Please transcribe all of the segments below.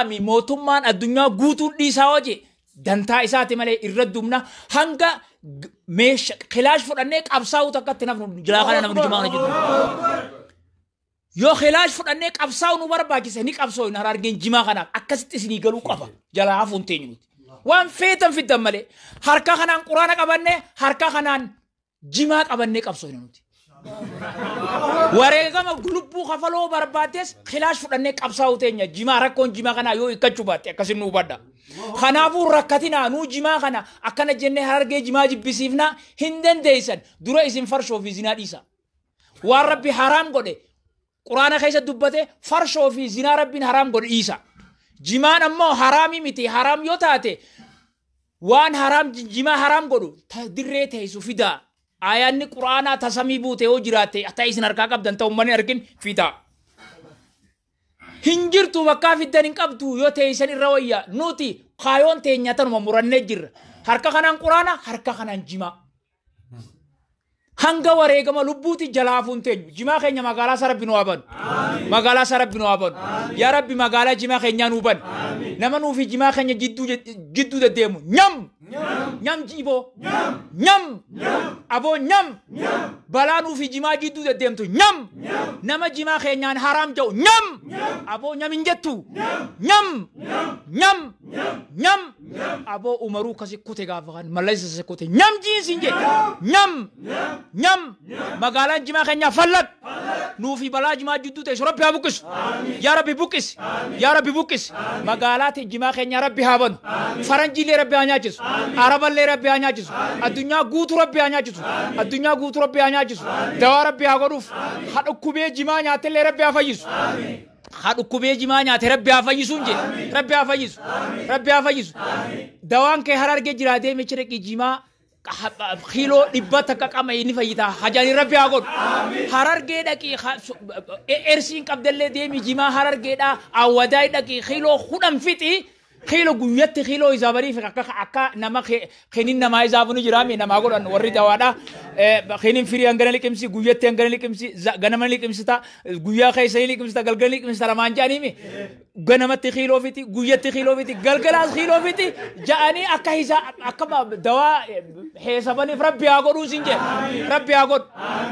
Mootummaan addunyaa guutuun dhiisaa hojii dantaa isaati malee irra dumna hanga meesha kilaash fudhannee qabsaa'uu takkatti nafnu jilaa kana namni jimaa kana jiru. Yoo kilaash fudhannee qabsaa'uu nu barbaachise ni qabsoo hin harargeen jimaa kanaaf akkasitti isinii galuu qaba jalaa hafuun teenyu nuti. Waan feetan fiddan malee harka kanaan quraana qabannee harka kanaan jimaa qabannee qabsoo hin nuti. Wareegama lubbuu kafaloo barbaaddes kilaash fudhannee qabsaa'uu teenya jimaa rakkoon jimaa kanaa yoo hiikkachuu baatte akkasin nu hubadha. Kanaafuu rakkatinaa nuu jimaa kana akkana jennee harargee jimaa jibbisiifnaa hin dandeessan dura isin farshoo fi zinaa dhiisa. Waan rabbi haraam godhe quraana keessa dubbate farshoo fi zinaa rabbiin haraam godhe dhiisa. Jimaan ammoo haraamii miti haraam yoo taate waan haraam jimaa haraam godhu dirree teessu fidaa. Ayaanni quraanaa tasamii buute yoo jiraatte ta'e isin harkaa qabdan ta'u ummanni argin fidaa. Hin jirtu bakkaa fiddan hin qabdu yoo teessan irra wayya nuti kaayoon teenya tanuma murannee jirra. Harka kanaan quraana harka kanaan jimaa. Hanga wareegama lubbuuti jalaa hafuun teenyu. Jimaa keenya magaalaa isaa rabbi nu haa banu. Magaalaa isaa rabbi nu haa banu. Yaa rabbi magaalaa jimaa keenyaa nuu banu. Nama nuufi jimaa keenya jidduu deddeemu. Nyam! Nyam jiiboo. Nyam! Aboo nyam! Balaa nuufi jimaa jidduu deddeemtu. Nyam! Nama jimaa keenyaan haraam jedhu. Nyam! Aboo nyam hin jettu. Nyam! Nyam! Nyam! Aboo umaruu kasi kute gaafa kan mallaysa isa kute. Nyam jiinsi hin jedhe. Nyam! Nyam! Magaalaan jimaa keenyaa fallat. Nuufi balaa jimaa jidduu teessu rabbi haa buqqisu. Yaa rabbi buqqisi. Yaa rabbi buqqisi. Magaalaa jimaa keenyaa rabbi haa banu. Faranjiilee rabbi haa nyaachisu. Araballee rabbi haa nyaachisu. Addunyaa guutuu rabbi haa nyaachisu. Addunyaa guutuu rabbi haa nyaachisu. Dawaa rabbi haa godhuuf. Ha dhukkubee jimaa nyaatellee rabbi haa fayyisu. Ha dhukkubee jimaa nyaate rabbi haa fayyisuun jedhe. Rabbi haa fayyisu. Rabbi haa fayyisu. Dawaan kee harargee jira deemee dhaqii jimaa kiiloo 100 takka qama inni fayyita hajaani rabbi haa godhu. Harargee dhaqii ersiin qabdallee deemi jimaa harargeedhaa awwadaay dhaqii kiiloo 10 fixi kiiloo guyyatti kiiloo isaa bariif akka nama kinin namaa isaaf ni jiraami namaa godhan warri dawaadha. Kinin firii hangana liqimsi guyyatti hangana liqimsi ganama liqimsita guyyaa keessa liqimsita galgala liqimsita lamaan jedhaniimi ganamatti kiiloo fixi guyyatti kiiloo fixi galgalaas kiiloo fixi ja'anii akka isaa akka dawaa heesabaniif rabbi haa godhuu siin jedhe. Rabbi haa godhu.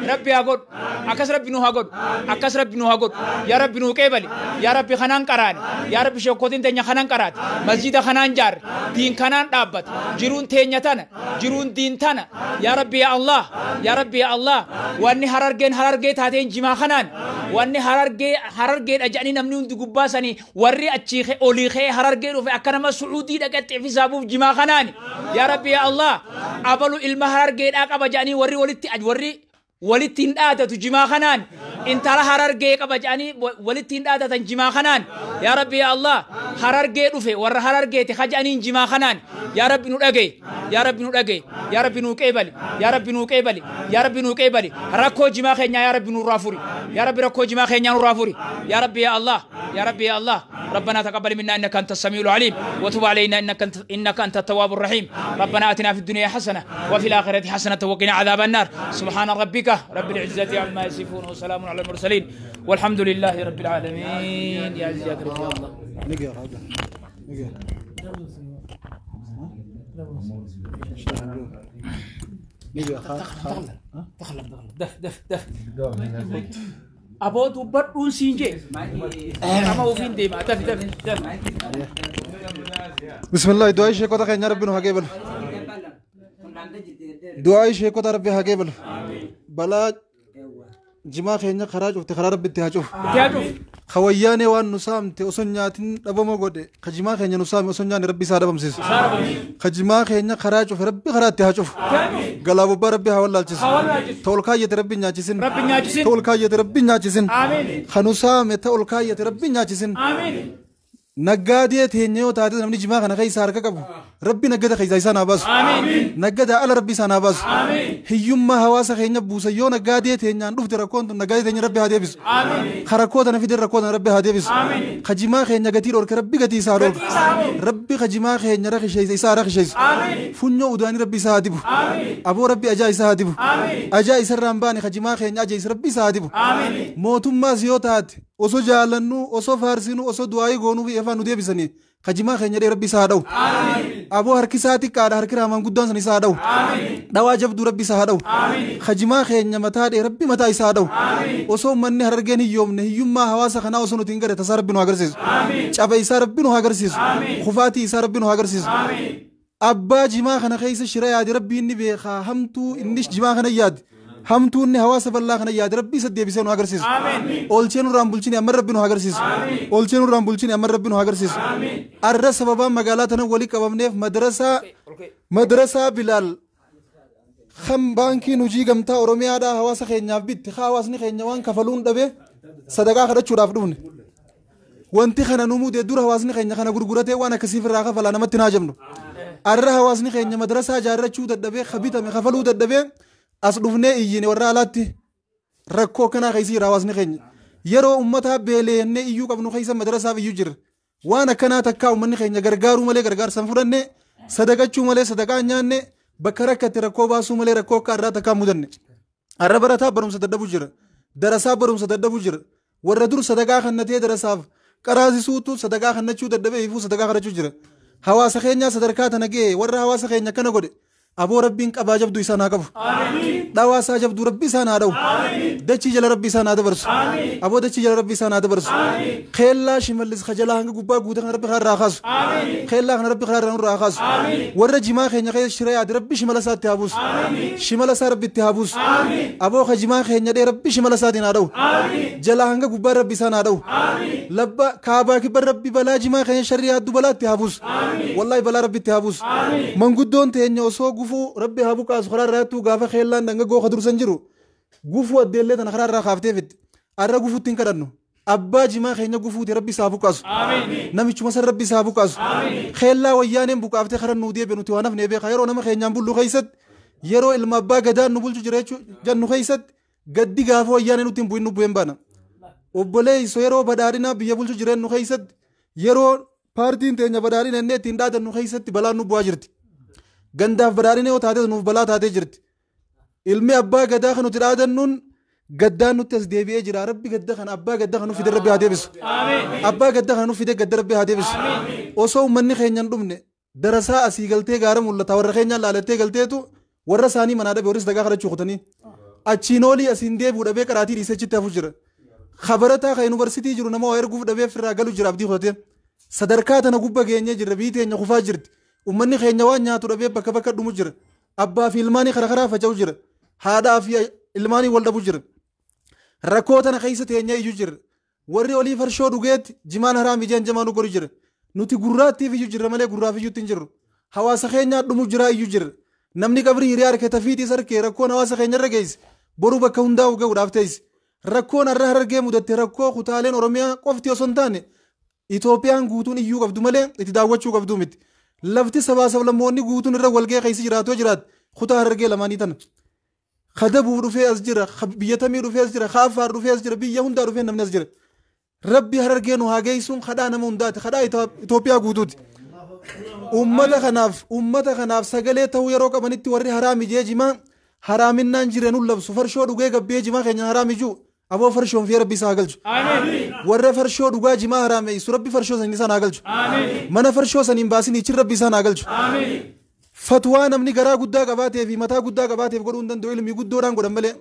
Rabbi haa godhu. Akkas rabbi nu haa godhu. Akkas rabbi nu haa godhu. Yaa rabbi nuu qeebali. Yaa rabbi kanaan qaraane. Yaa rabbi sheekootiin teenya kanaan qaraate. Masjida kanaan jaarre. Diin kanaan dhaabbate. Jiruun teenya tana. Jiruun diin tana. Yaa rabbi yaa Allah. Yaa rabbi yaa Allah. Wanni harargeen harargee taateen jimaa kanaan. Wanni harargee harargeedha jedhanii namni hundi gubbaa sanii warri achii olii ka'ee harargee dhufe akka nama Sucuudii dhaqattee fi saabuuf jimaa kanaani. Yaa rabbi yaa Allah. Abalu ilma harargeedhaa qaba jedhanii warri walitti hin dhaadatu jimaa kanaan. Intala harargee qaba jedhanii walitti hin dhaadatan jimaa kanaan. Yaa rabbi yaa Allah. Harargee dhufe warra harargeeti haja'aniin jimaa kanaan. Yaa rabbi nu dhagaye. Yaa rabbi nu dhagaye. Yaa rabbi nu qeebali. Yaa rabbi nu qeebali. Yaa rabbi nu qeebali. Rakkoo jimaa keenyaa yaa rabbi nurraa furi. Yaa rabbi rakkoo jimaa keenyaa nurraa furi. Yaa rabbi yaa Allah. Yaa rabbi yaa Allah. ربنا تقبل منا انك انت السميع العليم وتب علينا انك انت التواب الرحيم. ربنا اتنا في الدنيا حسنه وفي الاخره حسنه وقنا عذاب النار. سبحان ربك رب العزه عما يصفون وسلام على المرسلين والحمد لله رب العالمين. يا عز يا كريم يا الله. دف دف دف أبو دبر أنسينجي أما وفين ديما دف دف دف. بسم الله. دعاء شيخ كوتا خير ربنا هاجبل. دعاء شيخ كوتا ربي هاجبل. بلا جماعة خيرنا خراج وتخرج ربي تهاجف. خوياني وان نسام تأسنياتين أبو موجود. خجماعة خيرنا نسام أسنيان ربي سارة بمسيس. خجماعة خيرنا خراج وربي خراج تهاجف. قلابو بربي حوال الجس. تولكاية ربي ناجسين. تولكاية ربي ناجسين. خنوسام تولكاية ربي ناجسين. نقادية هنيو تعدد من جماعة أنا خيس هركا كبو ربي نقد خيس إنسان أباس نقد على ربي سان أباس هيوم ما هواس خينا بوسيو نقادية هنيا نروح تركون نقادية هنيا ربي هادي بس خركوت أنا في دركوت ربي هادي بس خجماعة خينا كثير أورك ربي كثير سارو ربي خجماعة خينا رخ شيء إسا رخ شيء Funyoo udaanii rabbi isaa haa dibu. Aboo rabbi ajaa isaa haa dibu. Ajaa isarraan baane ka jimaa keenya ajees rabbi isaa haa dibu. Mootummaas yoo taate osoo jaallannu, osoo faarsinu, osoo du'aayii goonuu fi afaan nu deebisanii ka jimaa keenya dhee rabbi isaa haa dha'u. Aboo harki isaa xiqqaadha, harki raamaan guddaan san isaa haa dha'u. Dhawaa jabduu rabbi isaa haa dha'u. Ka jimaa keenya mataa dhee rabbi mataa isaa haa dha'u. Osoo uummanni Harargeen hiyyoomne, hiyyummaa hawaasa kanaa osoo nuti hin gare tasaa rabbi nu haa agarsiisu. Caba isaa rabbi nu haa agarsiisu. Kufaatii isaa rabbi nu haa agarsiisu. Abbaa jimaa kana keessa shira yaade rabbi inni beekaa, hamtuu inni jimaa kana yaade, hamtuu inni hawaasa bal'aa kana yaade rabbi isa deebisee nu agarsiisu. Oolchee nurraan bulchine amma rabbi nu agarsiisu. Oolchee nurraan bulchine amma rabbi nu agarsiisu. Arra sababaan magaalaa tana walii qabamneef madrasaa Bilaal kan baankiin hojii gamtaa Oromiyaadhaa hawaasa keenyaaf bitti, hawaasni keenya waan kafaluun dhabe sadaqaa kadhachuudhaaf dhufne. Wanti kana nu mude dura hawaasni keenya kana gurguratee waan akkasiif irraa kafalaa namatti naa jabnu. Arra hawaasni keenya madrasaa ijaarrachuu dadhabee, kabitame kafaluu dadhabee as dhufnee iyyine warra alaatti rakkoo kanaa keessa jira hawaasni keenya. Yeroo uummataa beeleennee iyyuu qabnu keessa madrasaaf iyyuu jira. Waan akkanaa takkaa uummanni keenya gargaaruu malee gargaarsa hin fudhanne, sadaqachuu malee sadaqaa hin nyaanne, bakka rakkate rakkoo baasuu malee rakkoo akka irraa takkaa mudanne. Arra barataa barumsa dadhabuu jira. Darasaa barumsa dadhabuu jira. Warra dur sadaqaa kannatee darasaaf qaraasisuutu sadaqaa kannachuu dadhabee ifuu sadaqaa kadhachuu jira. Hawaasa keenyaa sadarkaa tana ga'e warra hawaasa keenya akkana godhe aboo rabbiin qabaa jabduu isaan haa qabu. Dhawaa isaa jabduu rabbi isaan haa dha'u. Dachii jala rabbi isaan haa dabarsu. Aboo dachii jala rabbi isaan haa dabarsu. Keellaa Shimallis kajalaa hanga gubbaa guute kana rabbi karaa irraa kaasu. Keellaa kana rabbi karaa irraa nurraa kaasu. Warra jimaa keenya keessa shira yaade rabbi shimala isaatti haa buusu. Shimala isaa rabbi itti haa buusu. Aboo ka jimaa keenya dhee rabbi shimala isaatiin haa dha'u. Jalaa hanga gubbaa rabbi isaan haa dha'u. Labba kaabaa kibba rabbi balaa jimaa keenya sharrii yaaddu balaa itti haa buusu. Wallahi balaa rabbi itti haa buusu. Manguddoon teenya osoo gufuu rabbi haa buqaasu karaa irraa hattuu gaafa keellaan dhangaggoo ka dursan jiru gufuu addeellee tana karaa irraa kaaftee fidde. Arra gufuutti hin kadhannu. Abbaa jimaa keenya gufuuti rabbi isaa buqaasu. Namichuma san rabbi isaa buqaasu. Keellaa wayyaaneen buqaaftee karaa nuu deebi'e nuti waan hafnee beekaa yeroo nama keenyaan bullu keessatti, yeroo ilma abbaa gadaan nu bulchu jira jechuu jennu keessatti gaddi gaafa wayyaaneen nutti hin bu'in nu bu'een baana. Obboleesso yeroo badhaadhinaa biyya bulchu jireenyu keessatti, yeroo paartiin teenya badhaadhina inni ittiin dhaadannu keessatti balaan nu bu'aa jirti. Gandaaf badhaadhina yoo taates nuuf balaa taatee jirti. Ilmi abbaa gadaa kan nuti dhaadannuun gaddaan nutti as deebi'ee jira. Rabbi gadda kana abbaa gadda kana nu fide rabbi haa deebisu. Abbaa gadda kana nu fide gadda rabbi haa deebisu. Osoo uummanni keenya hin dhumne darasaa asii galtee gaara mul'ata warra keenyaan laalattee galteetu warra isaanii manaa dhabe warri sadaqaa kadhachuu kutanii. Achiin olii asiin deebi'u dhabee qaraatii dhiisee achitti hafu jira. Kabarataa kan yuunivarsiitii jiru nama waa erguuf dhabee ofirraa galu jira abdii kutatee. Sadarkaa tana gubba geenyee jirra, biyyi teenya kufaa jirti. Uummanni keenya waan nyaatu dhabee bakka bakka dhumu jira. Abbaa fi ilmaanii karaa karaa faca'u jira. Haadhaa fi ilmaanii wal dhabu jira. Rakkoo tana keessa teenyee iyyuu jira. Warri olii farshoo dhugeetti jimaan haraam ijaan jamaa nu godhu jira. Nuti gurraattiif iyyuu jirra malee gurraaf iyyuutti hin jirru. Hawaasa keenyaa dhumu jiraa iyyuu jira. Namni qabrii hiriyaa harkee tafiitiis harkee rakkoon hawaasa keenya irra geesse boruu bakka hundaa'u ga'uudhaaf teessi. Rakkoon har'a Harargee mudatte rakkoo kutaaleen Oromiyaa qofti osoo hin taane Itoophiyaan guutuun iyyuu qabdu malee itti daawwachuu qabdu miti. Lafti sabaa sablammoonni guutuun irra walga'ee keessa jiraatu yoo jiraate kutaa Harargee lamaanii tana. Ka Dabuu dhufee as jira, ka biyya tamii dhufee as jira, ka Affaar dhufee as jira, biyya hundaa dhufee namni as jira. Rabbi Harargee nu haa geessuun kadhaa nama hundaati, kadhaa Itoophiyaa guutuuti. Uummata kanaaf sagalee ta'uu yeroo qabanitti warri haraam ijee jimaa haraaminaan jire nu labsu, farshoo dhugee gabbee jimaa keenya haraam ijuu aboo farshoon fi rabbi isaa haa galchu. Warra farshoo dhugaa jimaa haraameessu rabbi farshoo saniin isaan haa galchu. Mana farshoo saniin baasin ichin rabbi isaan haa galchu. Fatwaa namni garaa guddaa qabaatee fi mataa guddaa qabaateef godhuu hin danda'u, ilmi guddoodhaan godhan malee.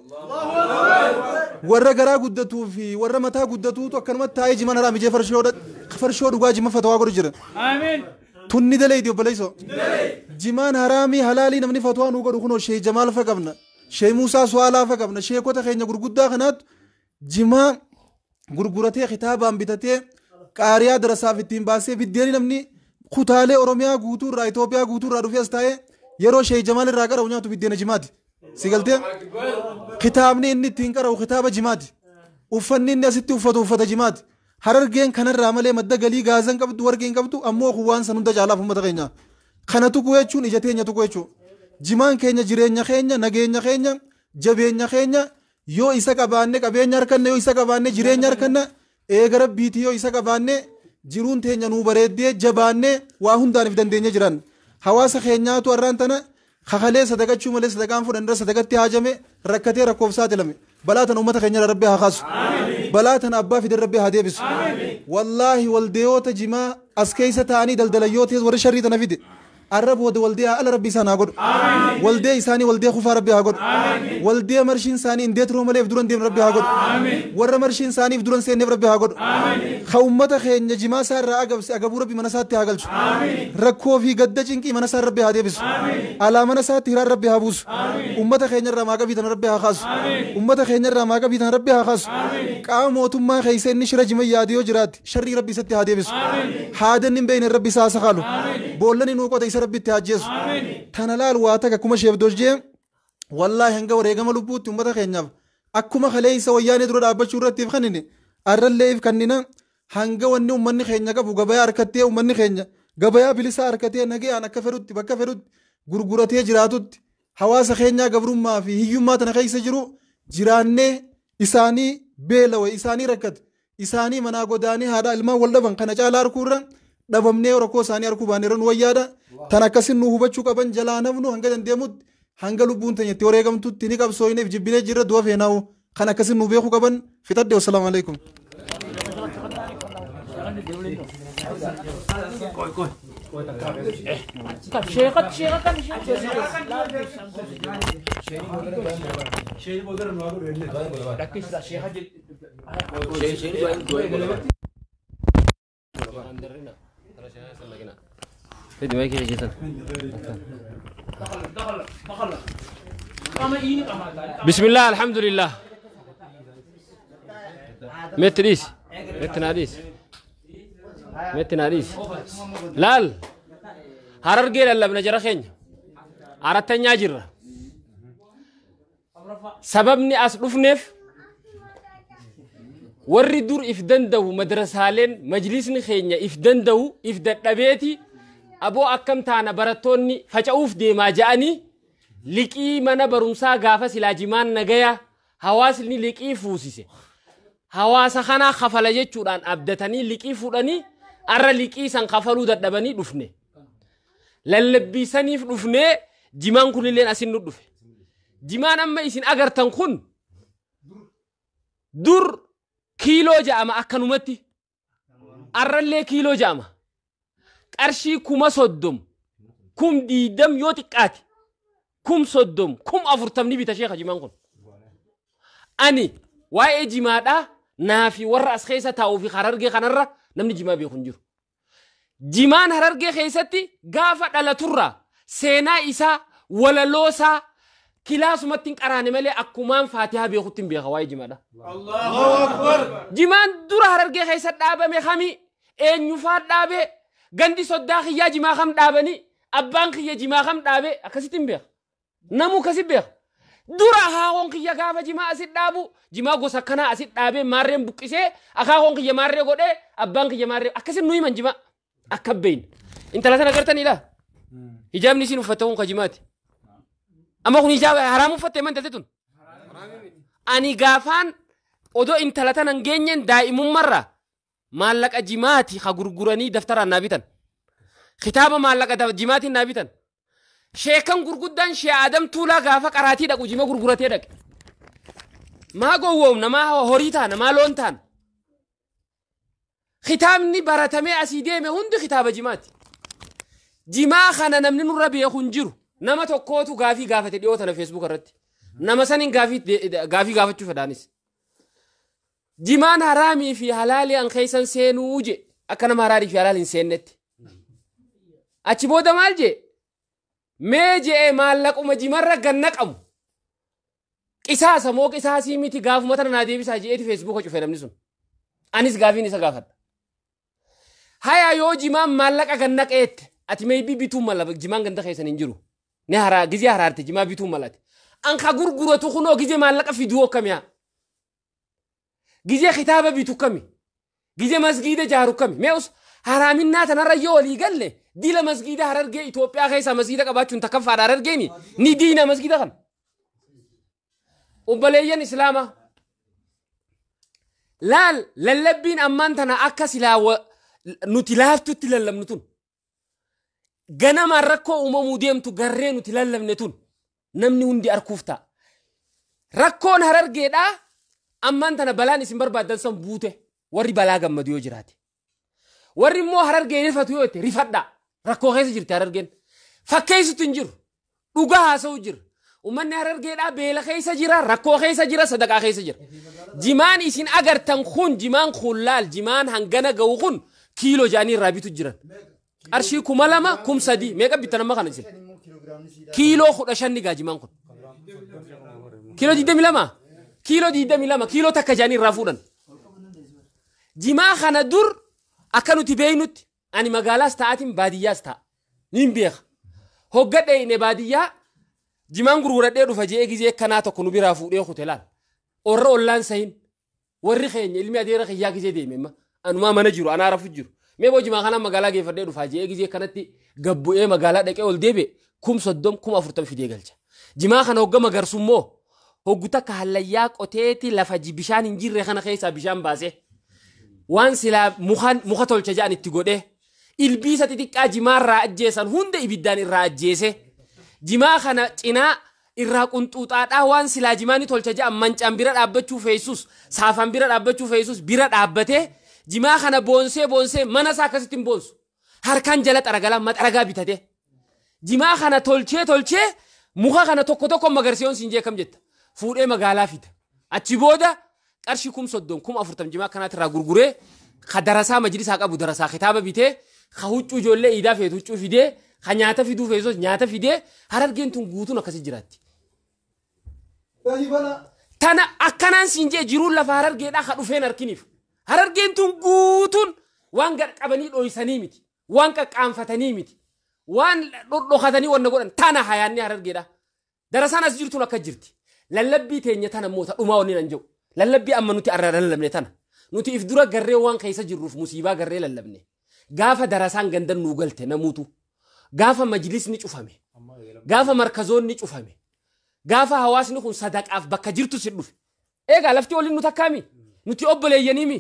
Warra garaa guddatuu fi warra mataa guddatuutu akkanumatti taa'ee jimaan haraam ijee farshoo dhugaa jima fatwaa godhu jira. Tunni daleeti obboleessoo. Jimaan haraamii halaalii namni fatwaa nuu godhu kunoo Shee Jamaal fa qabna. Shee Muusaa Suwaalaa fa qabna. Sheekota keenya gurguddaa kanaatu jimaa gurguratee kitaabaan bitatee qaariyaa darasaaf ittiin baasee biddeeni namni kutaalee Oromiyaa guutuu irraa Itoophiyaa guutuu irraa dhufee as taa'ee yeroo Shee Jamaal irraa qara'u nyaatu biddeena jimaati. Si galtee? Kitaabni inni ittiin qara'u kitaaba jimaati. Uffanni inni asitti uffatu uffata jimaati. Harargeen kanarraa malee madda galii gaazan qabdu, warqii hin qabdu, ammoo kun waan san hunda caalaaf uummata keenya. Kana tuquu jechuun ija teenya tuquu jechuudha. Jimaan keenya jireenya keenya, nageenya keenya, jabeenya keenya. Yoo isa qabaanne qabeenya harkanna, yoo isa qabaanne jireenya harkanna, eega rabbiitii yoo isa qabaanne jiruun teenya nuu bareeddee jabaanne waa hundaaniif dandeenye jiran. Hawaasa keenyaatu arraan tana kakalee sadaqachuu malee sadaqaan fudhan irra sadaqatti haajame rakkatee rakkoof saaxilame. Balaa tana uummata keenya Rabbi haa kaasu. Balaa tana abbaa fide Rabbi haa deebisu. Wallaahi waldeeyoota jimaa as keessa taa'anii daldalayyoota warri sharrii tana fide. Arra booda waldee ala Rabbi isaan haa godhu. Waldee isaanii waldee kufaa Rabbi haa godhu. Waldee marshiin isaanii hin deetroo malee duran deemne Rabbi haa godhu. Warra marshiin isaaniif duran seenneef Rabbi haa godhu. Ka uummata keenya jimaa isaa irraa agabse agabuu Rabbi mana isaatti haa galchu. Rakkoo fi gadda cinqii mana isaa Rabbi haa deebisu. Alaa mana isaatti hiraan Rabbi haa buusu. Uummata keenya irraa maaqabii tana Rabbi haa kaasu. Uummata keenya irraa maaqabii tana Rabbi haa kaasu. Qaama mootummaa keessa inni shira jima yaade yoo jiraate sharrii Rabbi isatti haa deebisu. Haadanni hin beekne Rabbi isaa sakaalu. Boollani nuu qota isa Rabbi itti ajjeesu. Tana laal waa takka akkuma sheef dojjee wallaahi hanga wareegama lubbuutti uummata keenyaaf akkuma kaleessa wayyaanee dura dhaabbachuu irratti if kannine arrallee if kannina hanga wanni uummanni keenya qabu gabayaa harkattee uummanni keenya gabayaa bilisaa harkatee nagayaan akka fedhutti bakka fedhutti gurguratee jiraatutti hawaasa keenyaa gabrummaa fi hiyyummaa tana keessa jiru jiraannee isaanii beelawe isaanii rakkate isaanii manaa godaanii haadha ilmaan wal dhaban kana caalaa harkuurra dhabamnee rakkoo isaanii harkuu baanee nu wayyaadha. Tan akkasin nu hubachuu qaban jalaa namnu hanga dandeemutti hanga lubbuun teenya itti wareegamtutti ni qabsooyneef jibbinee jirra du'a feenaawu kan akkasin nu beekuu qaban fixadde. Wassalaamu alaikum. بسم الله الحمد لله. متريس متناديس متناديس لال هررجيل الله بنجرا خين عرتني أجر سببني أصرفنف وري دور إفدن دو مدرسة لين مجلسني خينيا إفدن دو إفدن أبيتي أبو أكم تانا براتوني فجأوف دي ما جاني لكي منا برمسا غافة سلاجمان نجيا حواسني لكي فوسيسه حواس خنا خفلة جوران أبدتني لكي فوراني أرى لكي سان خفلو دبني دفنه للبي سنيف دفنه جمان كل لين أسين دفه جمان أما إسين أجر تنخون دور كيلو جامع أكنومتي أرى لي كيلو جامع أرشي كم صدم كم ديدم يوتك كم صدم كم أفرتمني بتشيخ جمان كن أني واي جماعة نافي ورا أسخيسة تاو في خرارجي خنرة نمني جماعة بيخنجر جمان هرارجي خيستي قافة على ترى سينا إسا ولا لوسا كلاس متين كراني ملي أكومان فاتحة بيخوتين بيخواي جماعة الله أكبر جمان دور هرارجي خيسة دابة مخامي إن يفاد دابة غندي صداخي يا جماعة خم دابني أبانخي يا جماعة خم دابة أكسيتين بيخ نمو كسب بيخ دورا هاون كي يا جماعة أسيد دابو جماعة غوسا كنا أسيد دابة مارين بوكيسة أخا هون كي ماري غودة أبان كي ماري أكسيد نوي من جماعة أكبين إنت لا تنقرتني لا حجاب نسين وفتون كجماعتي أما خون حجاب حرام فتة من تلتون أني غافان أدو إنت لا تنجنين دائم مرة مالك جماعتي خغرغراني دفتر النبيتن خطاب مالك جماعتي النبيتن شيخان غرغدان شي آدم تولا غافا قراتي دقو جيما غرغرتي دق ما غووم نما هوريتان ما لونتان ختامني براتمي اسيديمه هند خطاب جماعتي جما خنا نمني نور بي خنجرو نما توكوتو غافي غافتي ديوتنا فيسبوك رت نما سنين غافي غافي غافتو فدانيس جمان حرامي في حلالي ان خيسن سينوجي اكنا مراري في حلال سينت اتشي بودا مالجي meejee maallaquma jimarra ganna qabu qisaasa moo qisaasii miti gaafuma tana naa deebisaa je'eeti feesbuuka cufe namni sun anis gaafiin isa gaafadha haya yoo jimaan maallaqa ganna qeette ati meebii bituu mala jimaan ganda keessan hin jiru ni haraa gizee haraarte jimaa bituu malate an ka gurguratu kunoo gizee maallaqa fiduu akkamiyaa gizee kitaaba bitu kami gizee masgiida jaaru kami meeus haraaminaa tanarra yoo walii galle ديلا مسجد هررجي إثيوبيا خيسا مسجد كباتشون تكفى هررجيني ندينا مسجد خن وبليين إسلاما لا للبين أمانتنا أكاسي لا نتلاف تتلالم نتون Ganamaan rakkoo uumamuu deemtu garree nuti lallabne tun namni hundi arkuuf ta'a. Rakkoon Harargeedhaa ammaan tana balaan isin barbaaddan san buute warri balaa gammadu yoo jiraate. Warri immoo Harargee rifatu yoo jette rifadhaa. Rakkoo keessa jirti Harargeen. Fakkeessitu hin jiru. Dhugaa haasa'u jira. Uummanni Harargeedhaa beela keessa jira, rakkoo keessa jira, sadaqaa keessa jira. Jimaan isin agartan kun jimaan kun laal jimaan hangana ga'u kun kiiloo ja'anii irraa bitu jiran. Qarshii 2000 3000 meeqa bittan amma kana isin? Kiiloo 15 gaa jimaan kun. Kiiloo 22 kiiloo 22 kiiloo takka ja'anii irraa fuudhan. Jimaa kana dur akka nuti beeynutti ani magaalaas ta'aatiin baadiyyaas ta'a. Niin beeka. Hoggadhee inni baadiyyaa jimaan gurguradhee dhufa je'ee gizee kanaa tokko nu biraa fuudhee kute laal. Orra ollaan sahin warri keenya ilmi adeera kiyyaa gizee deeme amma anumaa mana jiru anaa rafu jiru. Mee boo jimaa kana magaalaa geeffadhee dhufaa je'ee gizee kanatti gabbu'ee magaalaa dhaqee ol deebi'e 30,000 40,000 fidee galcha. Jimaa kana hogga magarsummoo hoggu takka hallayyaa qoteeti lafa bishaan hin jirre kana keessaa bishaan baasee waan silaa muka tolcha ja'an itti godhee ilbiisa xixiqqaa jimaarraa ajjeesan hunda ibiddaan irraa ajjeese jimaa kana cinaa irraa qunxuuxaadhaa waan silaa jimaa ni tolcha ja'an mancaan bira dhaabbachuu feessus saafaan bira dhaabbachuu feessus bira dhaabbatee jimaa kana boonsee boonsee mana isaa akkasitti hin boonsu harkaan jala xaragalaa maxaragaa bitate jimaa kana tolchee tolchee muka kana tokko tokko magarsiyoon siin jee kam jetta fuudhee magaalaa fida achi booda qarshii 30,000 40,000 jimaa kanaatti irraa gurguree ka darasaa majlisaa qabu darasaa kitaaba bitee ka huccuu ijoollee iidaa feetu huccuu fidee ka nyaata fiduu feesos nyaata fidee Harargeen tun guutuun akkasii jiraatti. Tana akkanaan siin jee jiruun lafa Harargeedhaa ka dhufeen harkiniif. Harargeen tun guutuun waan gad qabanii dhoysanii miti waan qaqqaanfatanii miti waan dhodhokatanii wanna godhan tana hayaanni Harargeedhaa. Darasaan as jirtuun akka jirti. Lallabbii teenya tana immoo ta dhumaa wanni nan jedhu. Lallabbii amma nuti arra lallabne tana. Nuti if dura garree waan keessa jirruuf musiibaa garree lallabne. Gaafa darasaan gandan nuu galte namuutu. Gaafa majlisni cufame. Gaafa markazoonni cufame. Gaafa hawaasni kun sadaqaaf bakka jirtu si dhufe. Egaa lafti waliin nu takkaami. Nuti obboleeyyaniimi.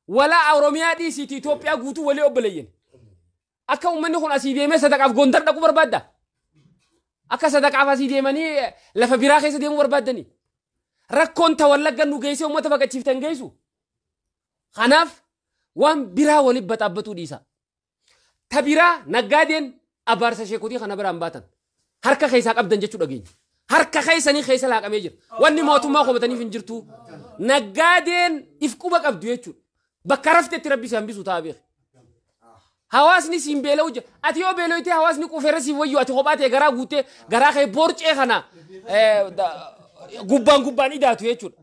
Walaa Oromiyaa dhiisiiti Itoophiyaa guutuu walii obboleeyyan. Akka uummanni kun asii deemee sadaqaaf Gondar dhaquu barbaadda. Akka sadaqaaf asii deemanii lafa biraa keessa deemuu barbaaddani. Rakkoon ta Wallagga nu geessee uummata baqachiiftan geessu. Kanaaf waan biraa waliin baxaabbatuu dhiisa. Ta biraa naggaadeen abaarsa sheekotii kana biraan baatan. Harka keessaa qabdan jechuu dhageenya. Harka keessanii keessa laaqamee jira. Wanni mootummaa komataniif hin jirtu. Naggaadeen if quba qabdu jechuudha. Bakka raftetti rabbi si hambisu ta'a beek. Hawaasni siin beela'u jira. Ati yoo beela'ite hawaasni quufeera siif wayyu ati kophaa ta'e garaa guutee garaa kee borcee kana gubbaan gubbaan idaatu jechuudha.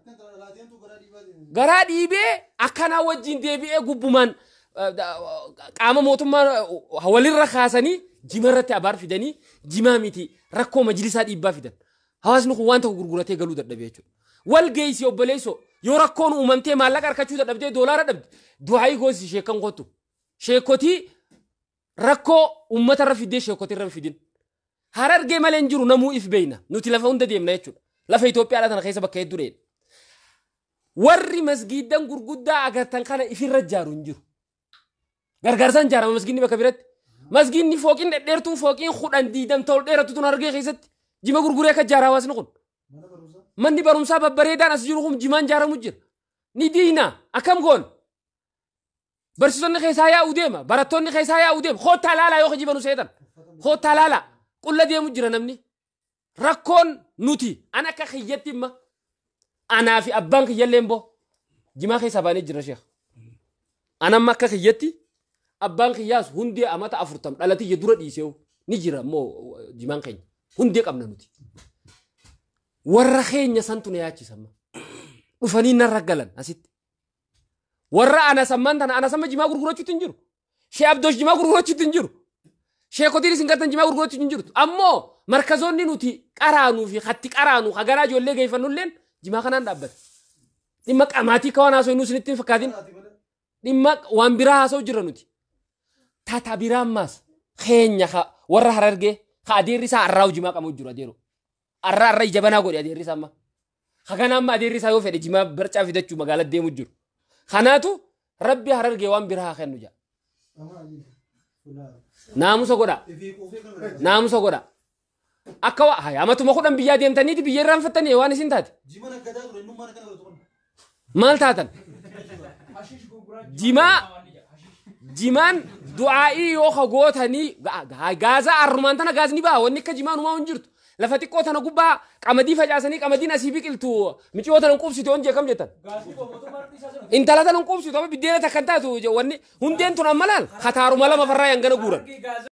Garaa dhiibee akkanaa wajjin deebi'ee gubbumaan qaama mootummaa walirra kaasanii jimarratti abaar fidanii jimaa miti rakkoo majlisaa dhiibbaa fidan. Hawaasni kun waan tokko gurguratee galuu dadhabe jechuudha. Wal geessi obboleessoo yoo rakkoon uumamtee maallaqa harkachuu dadhabdee doolaara dhabde du'aayii goosi sheekan kottu. Sheekotii rakkoo uummatarra fiddee sheekotirra fidin. Harargee malee hin jiru namuu if beeyna nuti lafa hunda deemna jechuudha. Lafa Itoophiyaadhaa tana keessa bakka hedduu dheedha. Warri masgiidan gurguddaa agartan kana ifirra ijaaru hin jiru. Gargaarsaan ijaarama masgiidni bakka biratti. Masgiidni fooqiin dhedheertuun fooqiin 10 20 tol dheeratu tun Harargee keessatti jima gurguree akka ijaara hawaasni kun. Manni barumsaa babbareedaan as jiru kun jimaan ijaaramu jira. Ni diina akkam goon. Barsiisonni keessaa yaa'uu deema barattoonni keessaa yaa'uu deema koottaa laalaa yoo kijibanu seetan koottaa laalaa qulla deemu jira namni. Rakkoon nuti an akka kiyyatti imma anaa fi abbaan kiyyallee immoo jimaa keessaa baanee jira sheekh. An amma akka kiyyatti abbaan kiyyaas hundee amata 40 dhalatiyya dura dhiiseewu ni jira immoo jimaan keenya hundee qabna nuti. Warra keenya santu na yaachisamma. Dhufanii narra galan asitti. Warra ana sammaan tana ana samma jimaa gurgurachuutti hin jiru. Shee Abdoosh jimaa gurgurachuutti hin jiru. Sheekotiin isin gartan jimaa gurgurachuutti hin jirtu. Ammoo markazoonni nuti qaraanuu fi hatti qaraanuu hagaraa ijoollee geeffannulleen jimaa kanaan dhaabbata. Dhimma qamaatii ka waan haasoo inni isinitti hin fakkaatin. Dhimma waan biraa haasa'u jira nuti. Tata biraan maas keenya warra Harargee ka adeerri isaa arraa jimaa qabu jiru adeero. Arraa arra ija banaa godhe adeerri isaa amma. Hagana amma adeerri isaa yoo fedhe jimaa barcaa fidachuu magaalaa deemu jiru. Kanaatu rabbi Harargee waan biraa haa kennu jedha. Naamusa godha. Naamusa godha. Akka waa haya amatuma 10 biyyaa deemtaniiti biyya irraanfattanii waan isin taate. Maal taatan? Jimaa jimaan du'aa'ii yoo ka gootanii gaazaa arrumaan tana gaazni ba'a wanni akka jimaan humaa hin jirtu. Lafa xiqqoo tana gubbaa qamadii facaasanii qamadiin asii biqiltu miciyoo tana hin quubsitu yoon jee kam jettan. Intala tana hin quubsitu amma biddeena takka hin taatu wanni hundeen tun amma laal kataaruma lama farraa hangana guuran.